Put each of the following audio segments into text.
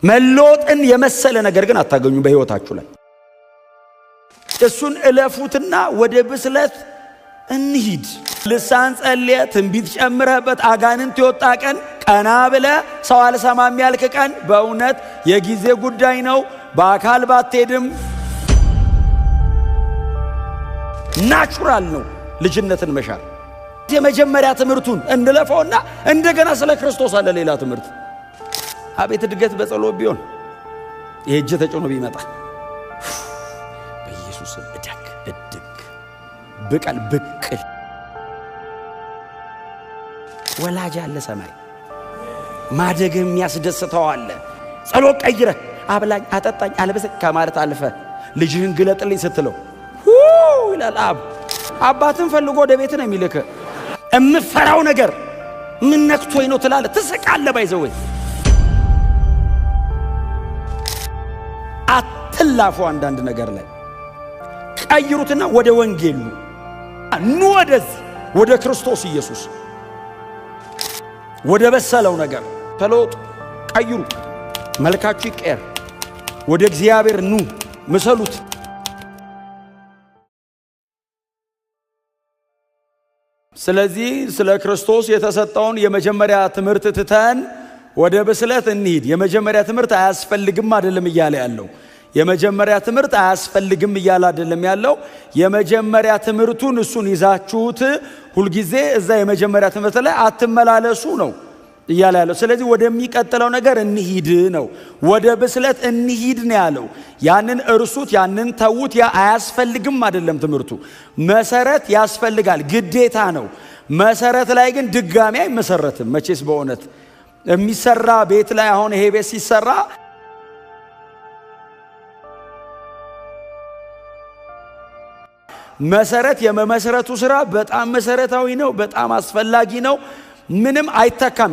መለወጥን የመሰለ ነገር ግን አታገኙ በሕይወታችሁ ላይ። እሱን እለፉትና ወደ ብስለት እንሂድ። ልሳን ጸልየ ትንቢት ጨምረህበት አጋንንት የወጣ ቀን፣ ቀና ብለ ሰው አልሰማም ያልክ ቀን በእውነት የጊዜ ጉዳይ ነው። በአካል ባትሄድም natural ነው ልጅነትን መሻር። የመጀመሪያ ትምህርቱን እንለፈውና እንደገና ስለ ክርስቶስ አለ ሌላ ትምህርት። አቤት እድገት በጸሎት ቢሆን፣ ይሄ እጅ ተጭኖ ቢመጣ፣ በኢየሱስ እደግ እድግ ብቀል ብቅል። ወላጅ አለ ሰማይ፣ ማደግህ የሚያስደስተው አለ። ጸሎት ቀይረህ አብላኝ፣ አጠጣኝ፣ አልበሰኝ ከማለት አልፈ ልጅህን ግለጥልኝ ስትለው ይላል አብ። አባትን ፈልጎ ወደ ቤት ነው የሚልክ። የምፈራው ነገር ምን ነክቶኝ ነው ትላለህ፣ ትስቃለህ። By the way፣ አትላፉ። አንዳንድ ነገር ላይ ቀይሩትና ወደ ወንጌሉ ኑ፣ ወደዚህ ወደ ክርስቶስ ኢየሱስ፣ ወደ በሰለው ነገር ተለወጡ፣ ቀይሩ፣ መልካችሁ ይቀየር። ወደ እግዚአብሔር ኑ፣ ምሰሉት። ስለዚህ ስለ ክርስቶስ የተሰጠውን የመጀመሪያ ትምህርት ትተን ወደ ብስለት እንሂድ። የመጀመሪያ ትምህርት አያስፈልግም አይደለም እያለ ያለው። የመጀመሪያ ትምህርት አያስፈልግም እያለ አይደለም ያለው። የመጀመሪያ ትምህርቱን እሱን ይዛችሁት ሁልጊዜ እዛ የመጀመሪያ ትምህርት ላይ አትመላለሱ ነው እያለ ያለው። ስለዚህ ወደሚቀጥለው ነገር እንሂድ ነው። ወደ ብስለት እንሂድ ነው ያለው። ያንን እርሱት፣ ያንን ተዉት። ያ አያስፈልግም አይደለም ትምህርቱ። መሰረት ያስፈልጋል፣ ግዴታ ነው። መሰረት ላይ ግን ድጋሚ አይመሰረትም። መቼስ በእውነት የሚሰራ ቤት ላይ፣ አሁን ይሄ ቤት ሲሰራ መሰረት የመመሰረቱ ስራ በጣም መሰረታዊ ነው፣ በጣም አስፈላጊ ነው። ምንም አይተካም።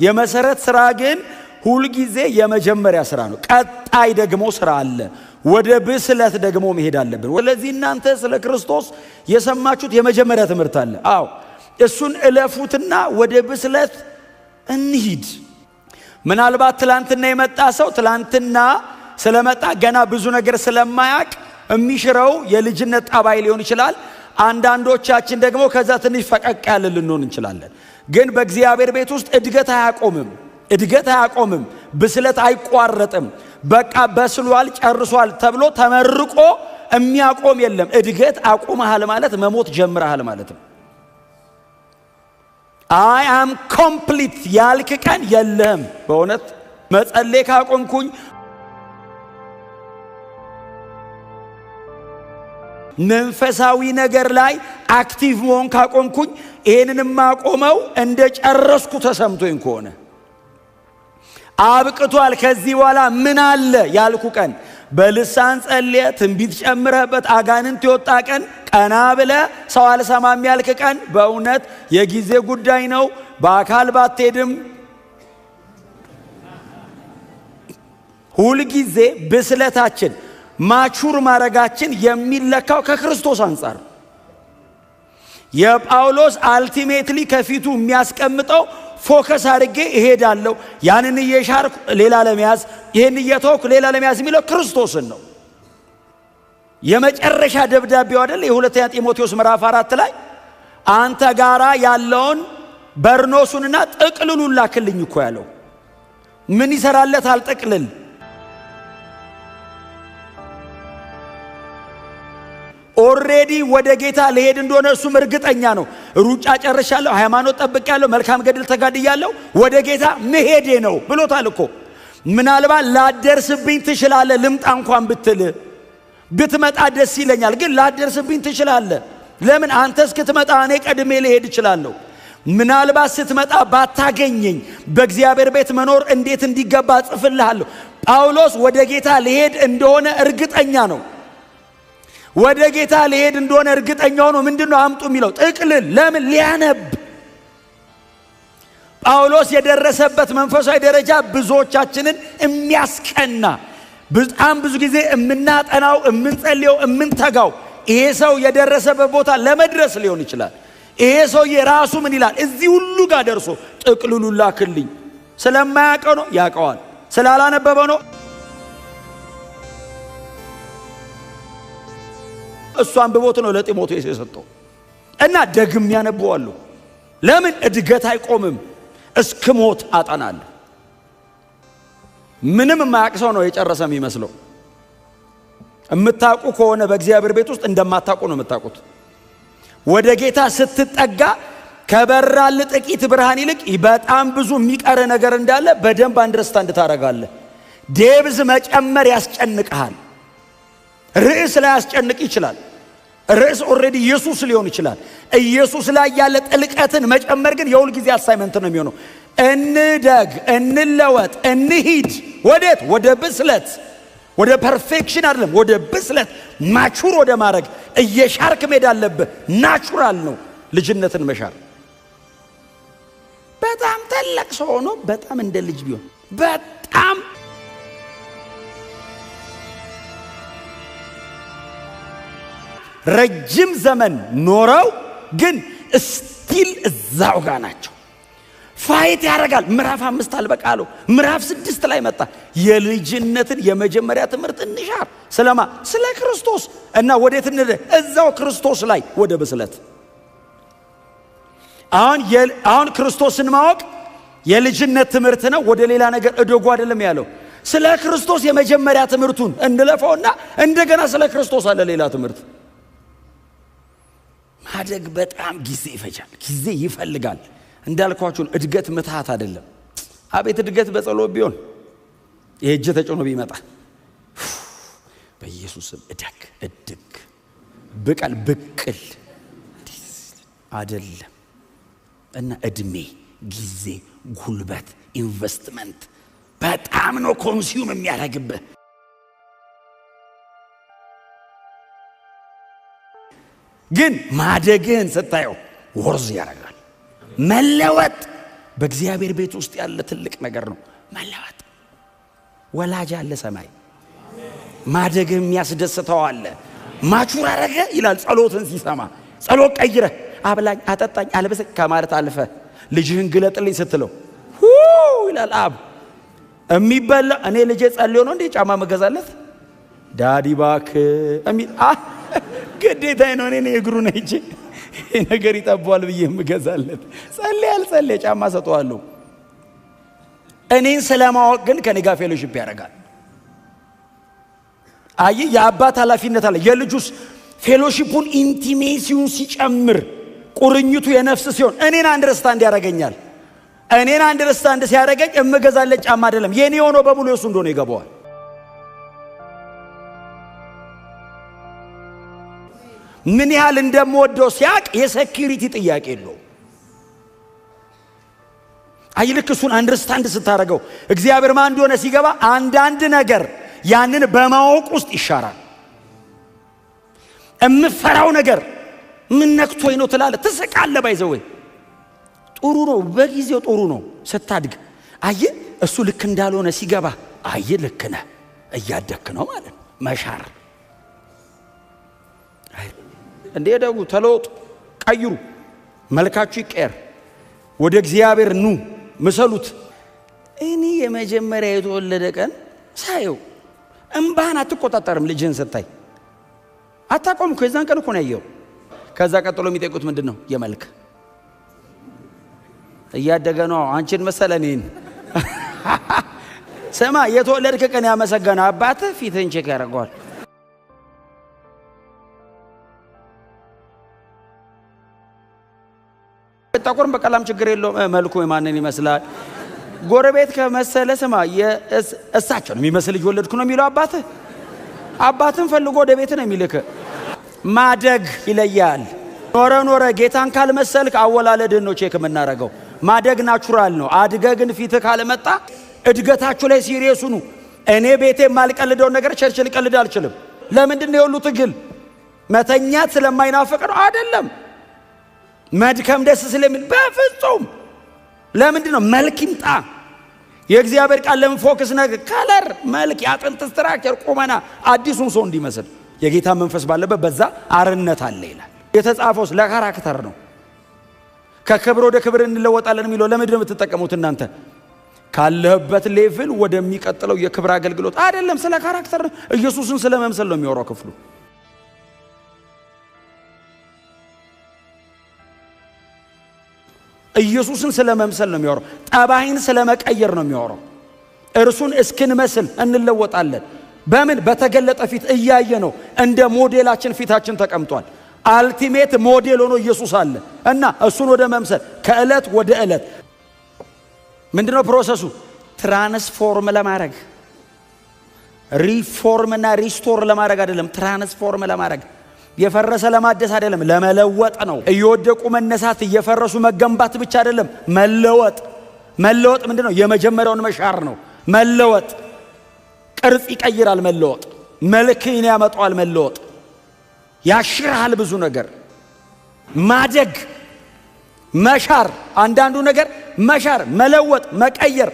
የመሰረት ስራ ግን ሁልጊዜ የመጀመሪያ ስራ ነው። ቀጣይ ደግሞ ስራ አለ። ወደ ብስለት ደግሞ መሄድ አለብን። ስለዚህ እናንተ ስለ ክርስቶስ የሰማችሁት የመጀመሪያ ትምህርት አለ። አዎ፣ እሱን እለፉትና ወደ ብስለት እንሂድ። ምናልባት ትላንትና የመጣ ሰው ትላንትና ስለመጣ ገና ብዙ ነገር ስለማያቅ የሚሽረው የልጅነት ጠባይ ሊሆን ይችላል። አንዳንዶቻችን ደግሞ ከዛ ትንሽ ፈቀቅ ያለ ልንሆን እንችላለን። ግን በእግዚአብሔር ቤት ውስጥ እድገት አያቆምም። እድገት አያቆምም። ብስለት አይቋረጥም። በቃ በስሏል፣ ጨርሷል ተብሎ ተመርቆ የሚያቆም የለም። እድገት አቁመሃል ማለት መሞት ጀምረሃል ማለት ነው። I am complete ያልክ ቀን የለህም። በእውነት መጸለይ ካቆምኩኝ፣ መንፈሳዊ ነገር ላይ active መሆን ካቆምኩኝ፣ ይሄንን የማቆመው እንደ ጨረስኩ ተሰምቶኝ ከሆነ፣ አብቅቷል፣ ከዚህ በኋላ ምን አለ ያልኩ ቀን፣ በልሳን ጸልየ ትንቢት ጨምረህበት አጋንንት የወጣ ቀን፣ ቀና ብለ ሰው አልሰማም ያልክ ቀን በእውነት የጊዜ ጉዳይ ነው። በአካል ባትሄድም ሁልጊዜ ብስለታችን mature ማድረጋችን የሚለካው ከክርስቶስ አንጻር። የጳውሎስ ultimately ከፊቱ የሚያስቀምጠው focus አድርጌ እሄዳለሁ፣ ያንን እየሻርኩ ሌላ ለመያዝ፣ ይህን እየተወኩ ሌላ ለመያዝ የሚለው ክርስቶስን ነው። የመጨረሻ ደብዳቤው አይደል? የሁለተኛ ጢሞቴዎስ ምዕራፍ 4 ላይ አንተ ጋራ ያለውን በርኖሱንና ጥቅልሉን ላክልኝ እኮ ያለው። ምን ይሰራለታል ጥቅልል? Already ወደ ጌታ ልሄድ እንደሆነ እሱም እርግጠኛ ነው። ሩጫ ጨርሻለሁ፣ ሃይማኖት ጠብቄያለሁ፣ መልካም ገድል ተጋድያለሁ፣ ወደ ጌታ መሄዴ ነው ብሎታል እኮ። ምናልባት ላትደርስብኝ ትችላለህ፣ ልምጣ እንኳን ብትል ብትመጣ ደስ ይለኛል፣ ግን ላትደርስብኝ ትችላለህ። ለምን? አንተ እስክትመጣ እኔ ቀድሜ ልሄድ እችላለሁ። ምናልባት ስትመጣ ባታገኘኝ በእግዚአብሔር ቤት መኖር እንዴት እንዲገባ እጽፍልሃለሁ። ጳውሎስ ወደ ጌታ ልሄድ እንደሆነ እርግጠኛ ነው። ወደ ጌታ ሊሄድ እንደሆነ እርግጠኛ ሆኖ ምንድን ነው አምጡ የሚለው? ጥቅልል። ለምን? ሊያነብ። ጳውሎስ የደረሰበት መንፈሳዊ ደረጃ ብዙዎቻችንን የሚያስቀና፣ በጣም ብዙ ጊዜ የምናጠናው፣ የምንጸልየው፣ የምንተጋው ይሄ ሰው የደረሰበት ቦታ ለመድረስ ሊሆን ይችላል። ይሄ ሰውዬ ራሱ ምን ይላል? እዚህ ሁሉ ጋር ደርሶ ጥቅልሉ ላክልኝ። ስለማያውቀው ነው? ያውቀዋል። ስላላነበበው ነው። እሱ አንብቦት ነው ለጢሞቴዎስ የሰጠው። እና ደግሜ ያነበዋለሁ። ለምን እድገት አይቆምም? እስክሞት አጠናለሁ። ምንም የማያውቅ ሰው ነው የጨረሰ የሚመስለው። የምታውቁ ከሆነ በእግዚአብሔር ቤት ውስጥ እንደማታውቁ ነው የምታውቁት። ወደ ጌታ ስትጠጋ ከበራል ጥቂት ብርሃን ይልቅ በጣም ብዙ የሚቀር ነገር እንዳለ በደንብ understand ታደርጋለህ። Depth መጨመር ያስጨንቅሃል። ርዕስ ላይ ያስጨንቅ ይችላል። ርዕስ already ኢየሱስ ሊሆን ይችላል። ኢየሱስ ላይ ያለ ጥልቀትን መጨመር ግን የሁል ጊዜ assignment ነው የሚሆነው። እንደግ፣ እንለወጥ፣ እንሂድ። ወዴት? ወደ ብስለት፣ ወደ perfection አይደለም፣ ወደ ብስለት mature ወደ ማድረግ እየሻርክ መሄድ አለብህ። Natural ነው ልጅነትን መሻር። በጣም ታላቅ ሰው ሆኖ በጣም እንደ ልጅ ቢሆን በጣም ረጅም ዘመን ኖረው ግን still እዛው ጋር ናቸው። Fight ያደርጋል። ምዕራፍ 5 አልበቃ አለው። ምዕራፍ 6 ላይ መጣ። የልጅነትን የመጀመሪያ ትምህርት እንሻር። ስለማ? ስለ ክርስቶስ። እና ወዴት እንደ እዛው ክርስቶስ ላይ ወደ ብስለት። አሁን ክርስቶስን ማወቅ የልጅነት ትምህርት ነው። ወደ ሌላ ነገር እደጉ አይደለም ያለው። ስለ ክርስቶስ የመጀመሪያ ትምህርቱን እንለፈውና እንደገና ስለ ክርስቶስ አለ ሌላ ትምህርት። ማደግ በጣም ጊዜ ይፈጃል። ጊዜ ይፈልጋል። እንዳልኳችሁ እድገት ምትሃት አይደለም። አቤት እድገት በጸሎት ቢሆን ይሄ እጅ ተጭኖ ቢመጣ በኢየሱስም እደግ እድግ ብቀል ብቅል አይደለም። እና እድሜ፣ ጊዜ፣ ጉልበት፣ ኢንቨስትመንት በጣም ነው consume የሚያደርግብህ። ግን ማደግህን ስታየው worth ያደርጋል። መለወጥ በእግዚአብሔር ቤት ውስጥ ያለ ትልቅ ነገር ነው። መለወጥ ወላጅ አለ ሰማይ፣ ማደግህ የሚያስደስተው አለ። Mature አረገ ይላል ጸሎትን ሲሰማ። ጸሎት ቀይረህ አብላኝ፣ አጠጣኝ፣ አልበሰኝ ከማለት አልፈ ልጅህን ግለጥልኝ ስትለው ሁ ይላል አብ። የሚበላ እኔ ልጄ ጸልዮ ነው እንዴ ጫማ መገዛለት? Daddy እባክህ የሚል ግዴታዬ ነው። እኔ እግሩን አይቼ ይሄ ነገር ይጠባዋል ብዬ የምገዛለት። ጸልይ አልጸልይ ጫማ ሰጠዋለሁ። እኔን ስለማወቅ ግን ከኔ ጋር fellowship ያደርጋል። አይ የአባት ኃላፊነት አለ። የልጁስ fellowship ኡን intimacy ውን ሲጨምር ቁርኝቱ የነፍስ ሲሆን እኔን understand ያደርገኛል። እኔን understand ሲያደርገኝ እምገዛለት ጫማ አይደለም የኔ ሆኖ በሙሉ የሱ እንደሆነ ይገባዋል። ምን ያህል እንደምወደው ሲያቅ የ security ጥያቄ የለውም። አይ ልክ እሱን understand ስታደርገው እግዚአብሔር ማን እንደሆነ ሲገባ አንዳንድ ነገር ያንን በማወቅ ውስጥ ይሻራል። እምፈራው ነገር ምን ነክቶኝ ነው ትላለህ፣ ትስቃለህ። By the way ጥሩ ነው፣ በጊዜው ጥሩ ነው ስታድግ። አየህ እሱ ልክ እንዳልሆነ ሲገባ አየህ ልክ ነህ፣ እያደግክ ነው ማለት ነው። መሻር እንዴ ደጉ ተለወጡ፣ ቀይሩ፣ መልካችሁ ይቀየር፣ ወደ እግዚአብሔር ኑ፣ ምሰሉት። እኔ የመጀመሪያ የተወለደ ቀን ሳየው እምባህን አትቆጣጠርም። ልጅህን ስታይ አታቆም እኮ የዛን ቀን እኮ ነው ያየው። ከዛ ቀጥሎ የሚጠይቁት ምንድን ነው? የመልክ እያደገ ነው። አንቺን መሰለ እኔን። ስማ የተወለድክ ቀን ያመሰገነ አባትህ ፊትህን check ያደርገዋል። ጠቁርም በቀላም ችግር የለውም። መልኩ የማንን ይመስላል? ጎረቤት ከመሰለ ስማ እሳቸው ነው የሚመስል ልጅ ወለድኩ ነው የሚለው አባትህ። አባትህን ፈልጎ ወደ ቤት ነው የሚልክ። ማደግ ይለያል። ኖረ ኖረ ጌታን ካልመሰልክ አወላለድህን ነው check የምናደርገው። ማደግ natural ነው። አድገህ ግን ፊትህ ካልመጣ እድገታችሁ ላይ serious ሁኑ። እኔ ቤቴ የማልቀልደውን ነገር church ልቀልድ አልችልም። ለምንድን ነው የሁሉ ትግል? መተኛት ስለማይናፍቅ ነው? አይደለም። መድከም ደስ ስለሚል? በፍጹም። ለምንድን ነው? መልክ ይምጣ። የእግዚአብሔር ቃል ለምን focus ነገር color፣ መልክ፣ የአጥንት structure፣ ቁመና አዲሱን ሰው እንዲመስል የጌታ መንፈስ ባለበት በዛ አርነት አለ ይላል። የተጻፈውስ ለ character ነው። ከክብር ወደ ክብር እንለወጣለን የሚለው ለምንድን ነው የምትጠቀሙት እናንተ? ካለህበት level ወደሚቀጥለው የክብር አገልግሎት አይደለም። ስለ character ኢየሱስን ስለ መምሰል ነው የሚያወራው ክፍሉ። ኢየሱስን ስለ መምሰል ነው የሚያወራው። ጠባይን ስለ መቀየር ነው የሚያወራው። እርሱን እስክንመስል እንለወጣለን። በምን? በተገለጠ ፊት እያየ ነው። እንደ ሞዴላችን ፊታችን ተቀምጧል። Ultimate model ሆኖ ኢየሱስ አለ እና እሱን ወደ መምሰል ከዕለት ወደ ዕለት ምንድነው process ኡ? Transform ለማድረግ፣ ሪፎርም እና restore ለማድረግ አይደለም፣ transform ለማድረግ፣ የፈረሰ ለማደስ አይደለም፣ ለመለወጥ ነው። እየወደቁ መነሳት፣ እየፈረሱ መገንባት ብቻ አይደለም፣ መለወጥ። መለወጥ ምንድነው? የመጀመሪያውን መሻር ነው። መለወጥ ቅርጽ ይቀይራል። መለወጥ መልክን ያመጣዋል። መለወጥ ያሽርሃል ብዙ ነገር። ማደግ፣ መሻር፣ አንዳንዱ ነገር መሻር፣ መለወጥ፣ መቀየር።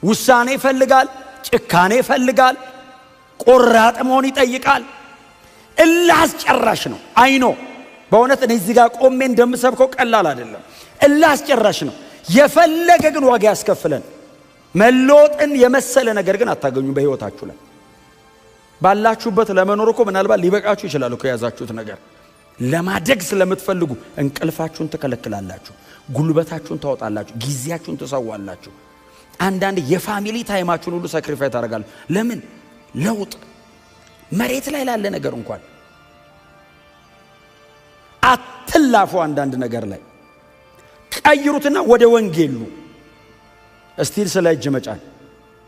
ውሳኔ ይፈልጋል፣ ጭካኔ ይፈልጋል፣ ቆራጥ መሆን ይጠይቃል። እልህ አስጨራሽ ነው። አይኖ በእውነት እኔ እዚህ ጋር ቆሜ እንደምሰብከው ቀላል አይደለም። እልህ አስጨራሽ ነው። የፈለገ ግን ዋጋ ያስከፍለን። መለወጥን የመሰለ ነገር ግን አታገኙም በህይወታችሁ ላይ። ባላችሁበት ለመኖር እኮ ምናልባት ሊበቃችሁ ይችላል እኮ የያዛችሁት ነገር። ለማደግ ስለምትፈልጉ እንቅልፋችሁን ትከለክላላችሁ፣ ጉልበታችሁን ታወጣላችሁ፣ ጊዜያችሁን ትሰዋላችሁ። አንዳንድ የ family time ኣችሁን ሁሉ sacrifice ታደርጋላችሁ። ለምን? ለውጥ መሬት ላይ ላለ ነገር እንኳን አትላፉ። አንዳንድ ነገር ላይ ቀይሩትና ወደ ወንጌሉ። Still ስለ እጅ መጫን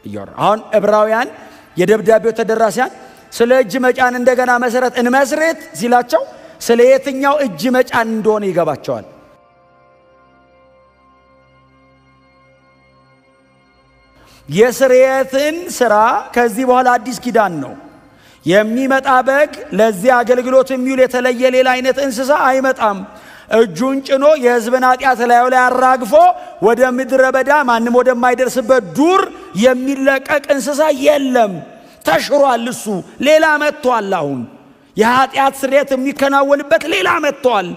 እያወራ አሁን ዕብራውያን የደብዳቤው ተደራሲያን ስለ እጅ መጫን እንደገና መሰረት እንመስረት ሲላቸው ስለ የትኛው እጅ መጫን እንደሆነ ይገባቸዋል። የስርየትን ስራ ከዚህ በኋላ አዲስ ኪዳን ነው የሚመጣ። በግ ለዚህ አገልግሎት የሚውል የተለየ ሌላ አይነት እንስሳ አይመጣም። እጁን ጭኖ የሕዝብን ኃጢአት ላዩ ላይ አራግፎ ወደ ምድረ በዳ ማንም ወደማይደርስበት ዱር የሚለቀቅ እንስሳ የለም። ተሽሯል። እሱ ሌላ መጥቷል። አሁን የኃጢአት ስርየት የሚከናወንበት ሌላ መጥቷል።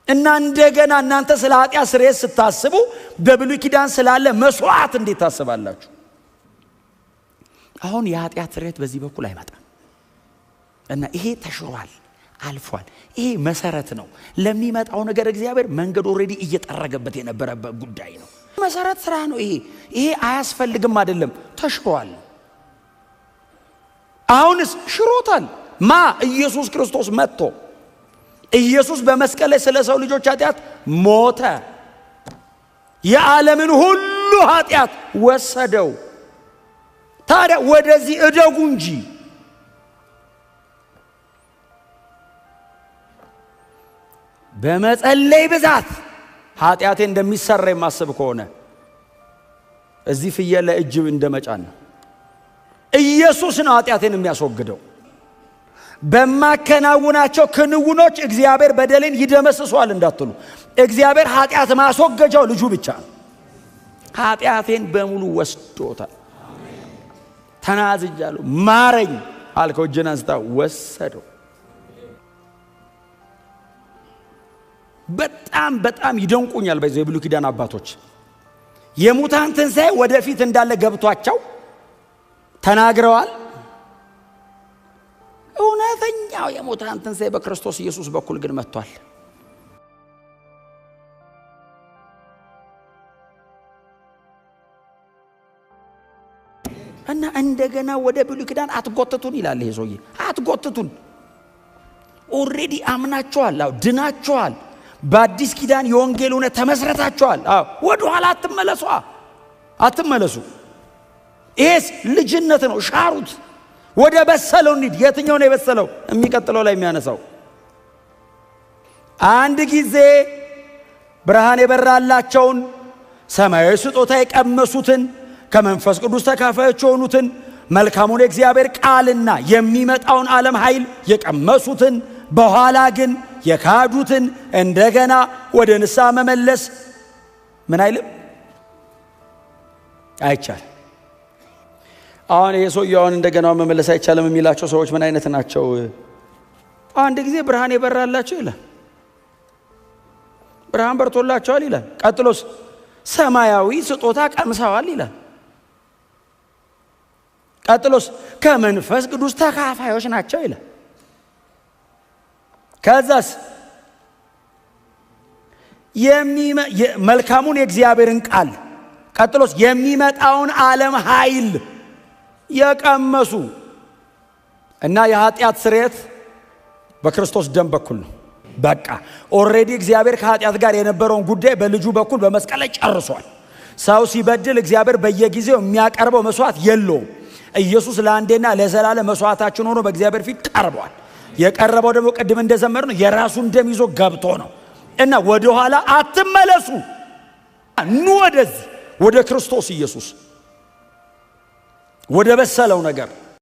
እና እንደገና እናንተ ስለ ኃጢአት ስርየት ስታስቡ በብሉይ ኪዳን ስላለ መስዋዕት እንዴት ታስባላችሁ? አሁን የኃጢአት ስርየት በዚህ በኩል አይመጣም እና ይሄ ተሽሯል፣ አልፏል። ይሄ መሰረት ነው ለሚመጣው ነገር። እግዚአብሔር መንገድ already እየጠረገበት የነበረበት ጉዳይ ነው። መሰረት ስራ ነው ይሄ። ይሄ አያስፈልግም አይደለም፣ ተሽሯል። አሁንስ ሽሮታል። ማ ኢየሱስ ክርስቶስ መጥቶ ኢየሱስ በመስቀል ላይ ስለ ሰው ልጆች ኃጢአት ሞተ። የዓለምን ሁሉ ኃጢአት ወሰደው። ታዲያ ወደዚህ እደጉ እንጂ። በመጸለይ ብዛት ኃጢአቴ እንደሚሰራ የማስብ ከሆነ እዚህ ፍየል ላይ እጅ እንደመጫን ነው። ኢየሱስ ነው ኃጢአቴን የሚያስወግደው። በማከናውናቸው ክንውኖች እግዚአብሔር በደሌን ይደመስሷል እንዳትሉ፣ እግዚአብሔር ኃጢአት ማስወገጃው ልጁ ብቻ ነው። ኃጢአቴን በሙሉ ወስዶታል። ተናዝጃለሁ፣ ማረኝ አልከው፣ እጅን አንስታ ወሰደው። በጣም በጣም ይደንቁኛል። በዚህ የብሉይ ኪዳን አባቶች የሙታን ትንሣኤ ወደፊት እንዳለ ገብቷቸው ተናግረዋል። እውነተኛው የሙታን ትንሣኤ በክርስቶስ ኢየሱስ በኩል ግን መጥቷል። እና እንደገና ወደ ብሉይ ኪዳን አትጎትቱን ይላል ይሄ ሰውዬ። አትጎትቱን። Already አምናችኋል። አዎ ድናችኋል። በአዲስ ኪዳን የወንጌል እውነት ተመስረታችኋል። አዎ ወደ ኋላ አትመለሱ፣ አትመለሱ። ይሄስ ልጅነት ነው። ሻሩት። ወደ በሰለው እንሂድ። የትኛው ነው የበሰለው? የሚቀጥለው ላይ የሚያነሳው አንድ ጊዜ ብርሃን የበራላቸውን፣ ሰማያዊ ስጦታ የቀመሱትን፣ ከመንፈስ ቅዱስ ተካፋዮች የሆኑትን፣ መልካሙን የእግዚአብሔር ቃልና የሚመጣውን ዓለም ኃይል የቀመሱትን፣ በኋላ ግን የካዱትን እንደገና ወደ ንስሐ መመለስ ምን አይልም፣ አይቻልም። አሁን ይሄ ሰውዬው አሁን እንደገና መመለስ አይቻልም የሚላቸው ሰዎች ምን አይነት ናቸው? አንድ ጊዜ ብርሃን የበራላቸው ይላል። ብርሃን በርቶላቸዋል ይላል። ቀጥሎስ ሰማያዊ ስጦታ ቀምሰዋል ይላል። ቀጥሎስ ከመንፈስ ቅዱስ ተካፋዮች ናቸው ይላል። ከዛስ መልካሙን የእግዚአብሔርን ቃል፣ ቀጥሎስ የሚመጣውን ዓለም ኃይል የቀመሱ። እና የኃጢአት ስርየት በክርስቶስ ደም በኩል ነው። በቃ already እግዚአብሔር ከኃጢአት ጋር የነበረውን ጉዳይ በልጁ በኩል በመስቀል ላይ ጨርሷል። ሰው ሲበድል እግዚአብሔር በየጊዜው የሚያቀርበው መስዋዕት የለውም። ኢየሱስ ለአንዴና ለዘላለም መስዋዕታችን ሆኖ በእግዚአብሔር ፊት ቀርቧል። የቀረበው ደግሞ ቅድም እንደዘመርነው የራሱን ደም ይዞ ገብቶ ነው። እና ወደኋላ አትመለሱ፣ ኑ ወደዚህ ወደ ክርስቶስ ኢየሱስ፣ ወደ በሰለው ነገር።